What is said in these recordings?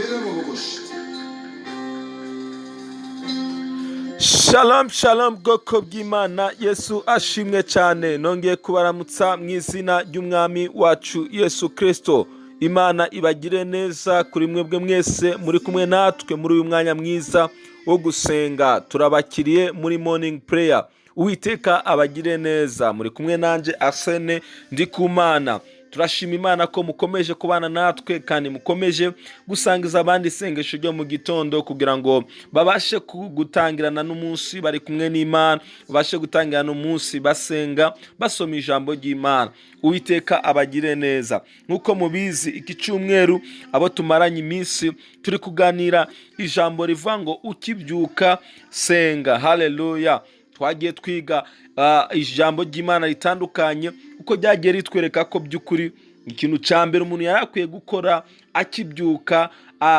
Erababogosha. Shalom shalom, bwoko bw'Imana, Yesu ashimwe cyane. Nongeye kubaramutsa mu izina ry'Umwami wacu Yesu Kirisito. Imana ibagire neza kuri mwebwe mwese muri kumwe natwe muri uyu mwanya mwiza wo gusenga. Turabakiriye muri morning prayer. Uwiteka abagire neza. Muri kumwe nanjye Arsene Ndikumana. Turashima Imana ko mukomeje kubana natwe kandi mukomeje gusangiza abandi isengesho ryo mu gitondo kugira ngo babashe gutangirana n'umunsi bari kumwe n'Imana, babashe gutangirana umunsi basenga, basoma ijambo ry'Imana. Uwiteka abagire neza. Nk'uko mubizi, iki cyumweru abo tumaranye iminsi turi kuganira ijambo rivuga ngo "Ukibyuka senga". Haleluya! Twagiye twiga ijambo ry'Imana ritandukanye, uko ryagiye ritwereka ko by'ukuri ikintu cya mbere umuntu yari akwiye gukora akibyuka,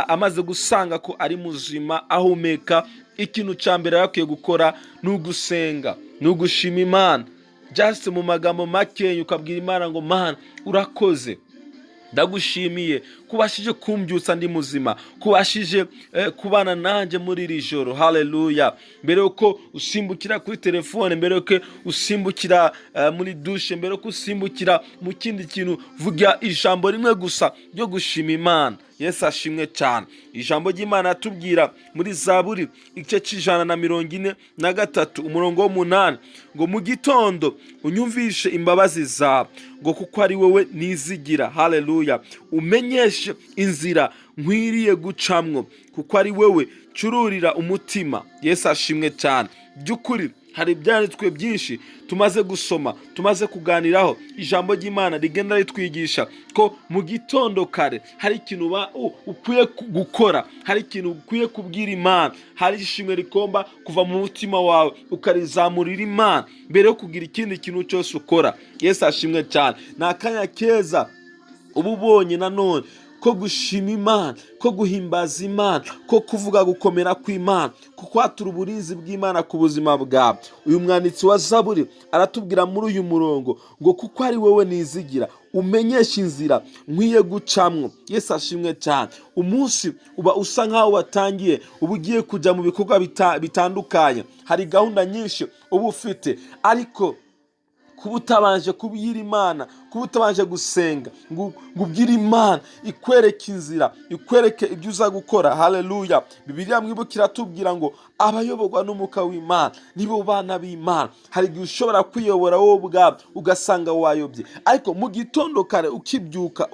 amaze gusanga ko ari muzima, ahumeka, ikintu cya mbere yari akwiye gukora ni ugusenga, ni ugushima Imana. Just mu magambo makeya ukabwira Imana ngo: "Mana, urakoze, ndagushimiye kubashije kumbyutsa ndi muzima, kubashije kubana nanjye muri iri joro." Haleluya! Mbere yuko usimbukira kuri telefone, mbere yuko usimbukira muri douche, mbere yuko usimbukira mu kindi kintu, vuga ijambo rimwe gusa ryo gushima Imana. Yesu ashimwe cyane. Ijambo ry'Imana atubwira muri Zaburi igice c'143, umurongo w'8 ngo: "Mu gitondo unyumvishe imbabazi zawe, ngo kuko ari wowe nizigira." Haleluya! "Umenyeshe inzira nkwiriye gucamwo, kuko ari wowe ncururira umutima." Yesu ashimwe cyane. By'ukuri hari ibyanditswe byinshi tumaze gusoma, tumaze kuganiraho, ijambo ry'Imana rigenda ritwigisha ko mu gitondo kare hari ikintu uba ukwiye gukora, hari ikintu ukwiye kubwira Imana, hari ishimwe rigomba kuva mu mutima wawe ukarizamurira Imana mbere yo kugira ikindi kintu cyose ukora. Yesu ashimwe cyane. Ni akanya keza uba ubonye nanone ko gushima Imana, ko guhimbaza Imana, ko kuvuga gukomera kw'Imana, ko kwatura uburinzi bw'Imana ku buzima bwawe. Uyu mwanditsi wa Zaburi aratubwira muri uyu murongo ngo: "Kuko ari wowe nizigira, umenyesha inzira nkwiye gucamwo." Yesu ashimwe cyane. Umunsi uba usa nkaho watangiye, uba ugiye kujya mu bikorwa bitandukanye, hari gahunda nyinshi uba ufite, ariko kuba utabanje kubwira Imana, kuba utabanje gusenga ngo ubwire Imana ikwereke inzira, ikwereke ibyo uza gukora. Haleluya! Bibiliya mwibukira atubwira ngo abayoborwa n'Umwuka w'Imana nibo bana b'Imana. Hari igihe ushobora kwiyobora wowe ubwawe ugasanga wayobye, ariko mu gitondo kare ukibyuka,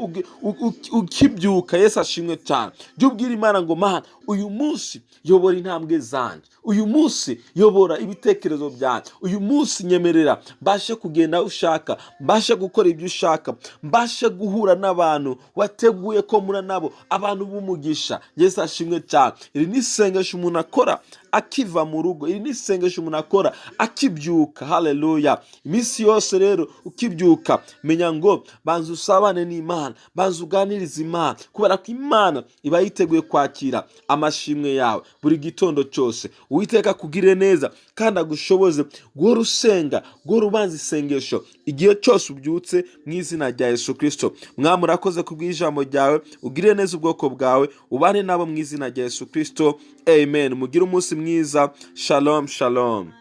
ukibyuka, Yesu ashimwe cyane, jya ubwira Imana ngo: "Mana, uyu munsi yobora intambwe zanjye, uyu munsi yobora ibitekerezo byanjye, uyu munsi nyemerera mbashe kugenda aho ushaka, mbashe gukora ibyo ushaka, mbashe guhura n'abantu wateguye ko mura nabo, abantu b'umugisha." Yesu ashimwe cyane. Iri ni isengesho umuntu akora akiva mu rugo, iri ni isengesho umuntu akora akibyuka. Haleluya! Iminsi yose rero ukibyuka, menya ngo banza usabane n'Imana, banza uganirize Imana, kubera ko Imana iba yiteguye kwakira amashimwe yawe buri gitondo cyose. Uwiteka akugirire neza kandi agushoboze guhora usenga, guhora ubanza isengesho igihe cyose ubyutse, mu izina rya Yesu Kirisito. Mwami, urakoze kubw'ijambo ryawe. Ugirire neza ubwoko bwawe, ubane nabo mu izina rya Yesu Kirisito, amen. Mugire umunsi mwiza. Shalom shalom.